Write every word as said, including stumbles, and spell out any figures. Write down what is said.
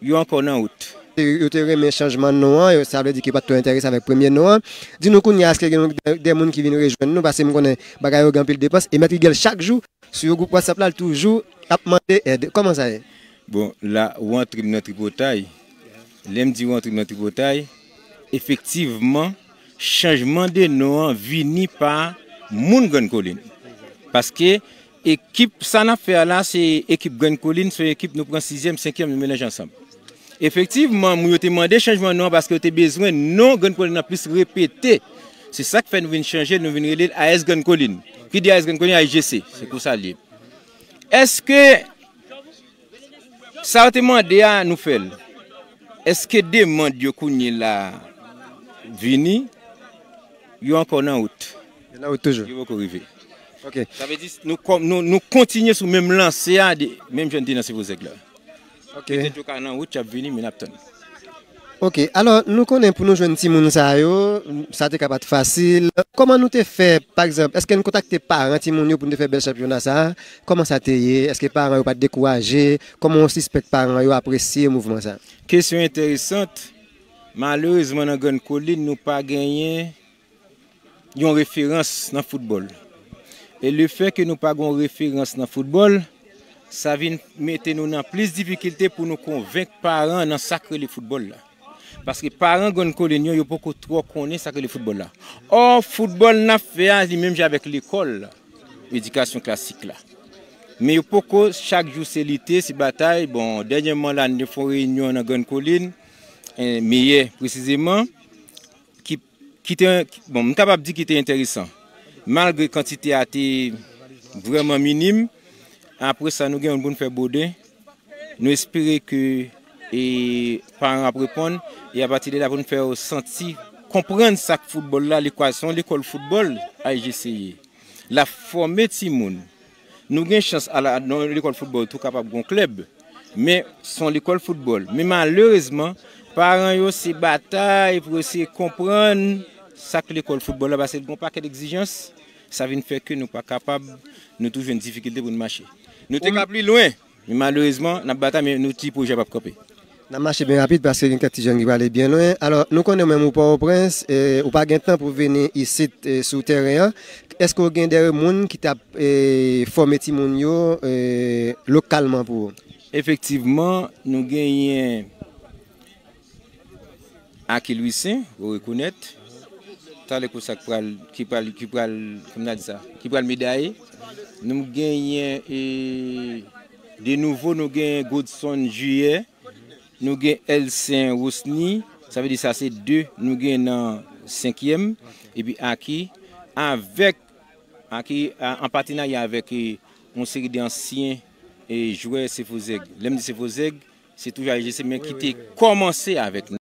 yo ankò nan wout. Yo te renmen chanjman non an, sa vle di ke yo pa t twò enterese avèk premye non an. Di nou kounye a, èske gen de, de moun ki vin rejwenn nou, paske m konnen bagay yo gen anpil depans, e Mèt Rigèl chak jou, sou yo gwoup WhatsApp la, l toujou ap mande èd. Kòman sa ye? Bon, la, ou antre m nan tripotay. Lè m di ou antre m nan tripotay, efektivman, chanjman de non an vini pa moun Grann Kolin. Paske ekip sa n ap fè a la, se ekip Grann Kolin, se yon ekip nou pran sizyèm, senkyèm, nou melanje ansanm. Efektivman, moun yo te mande chanjman non an paske yo te bezwen non Grann Kolin nan plis repete. Se sa k fè nou vin chanje, nou vin rele l A S Grann Kolin. Ki di A S Grann Kolin, A S G C. Se konsa l ye. Èske sa yo te mande a, nou fè l? Èske demann yo kounye la vini? Yo ankò nan wout. Yo nan wout toujou. Yo poko rive. Ok. Sa vle di, nou, kò- nou, nou kontinye sou menm lanse a, de, menm jan n te nan Sevozèg la. Ok. Petèt yo ka nan wout, y ap vini, men n ap tann. Ok, alò, nou konnen pou nou jwenn timoun sa yo, sa te ka pa t fasil. Kòman nou te fè, pa egzanp, èske n kontakte paran timoun yo pou n te fè bèl chanpyona sa a? Kòman sa te ye? Èske paran yo pa t dekouraje? Kòman w sispèk paran yo apresye mouvman sa a? Kesyon enteresan. Malerezman, nan Grann Kolin, nou pa genyen yon referans nan foutbòl. E lefè ke nou pa gen yon referans nan foutbòl, sa vin mete nou nan plis difikilte pou nou konvenk paran nan sa k rele foutbòl la. Paske paran Grann Kolin yo, yo poko twò konnen sa k rele foutbòl la. Ò, foutbòl n ap fè a, li menm jan avèk lekòl, edikasyon klasik la. Men yo poko, chak jou se lite, se batay. Bon, dènyèman la, nou te fè yon reyinyon nan Grann Kolin, eh, Meyè presizeman, ki, ki te, bon, m kapab di ki te enteresan. Malgre kantite a te vrèman minim, apre sa, nou gen youn pou n fè Boden. Nou espere ke e, paran ap reponn, e apati de la pou n fè yo santi, konprann sa k foutbòl la, lekòl, se yon lekòl foutbòl, A S G C ye. L ap fòme timoun. Nou gen chans, ala, nan lekòl foutbòl, tou kapab gen yon klèb. Men, se yon lekòl foutbòl. Men malerezman, paran yo se batay pou eseye konprann sa k lekòl foutbòl la, paske l gen yon pakèt egzijans, sa vin fè ke nou pa kapab, nou toujou jwenn difikilte pou n mache. Nou te ka pli lwen, men malerezman, n ap batay, men nou ti pwojè p ap kanpe. N ap mache byen rapid paske gen kèk ti jèn ki prale byen lwen. Alò, nou konnen ou menm ou Pòtoprens, e, ou pa gen tan pou vini isit, e, sou tèren an. Èske w gen de moun ki t ap, e, fòme timoun yo, e, lokalman pou ou? Efektivman, nou genyen Aki Louissaint, ou rekonèt. Talè konsa k pral, ki pral, ki pral, kòman n a di sa? Ki pral medaye. Nou genyen, e, de nouvo, nou genyen Godson Juillet. Nou gen Elsen Rosny, sa vle di sa se de nou gen nan senkyèm, epi Aki, avèk, Aki, a- an patenarya avèk, e, yon seri de ansyen, e, jwè Sefozèg. Lè m di Sefozèg, se toujou A S G C, men ki te kòmanse avèk nou.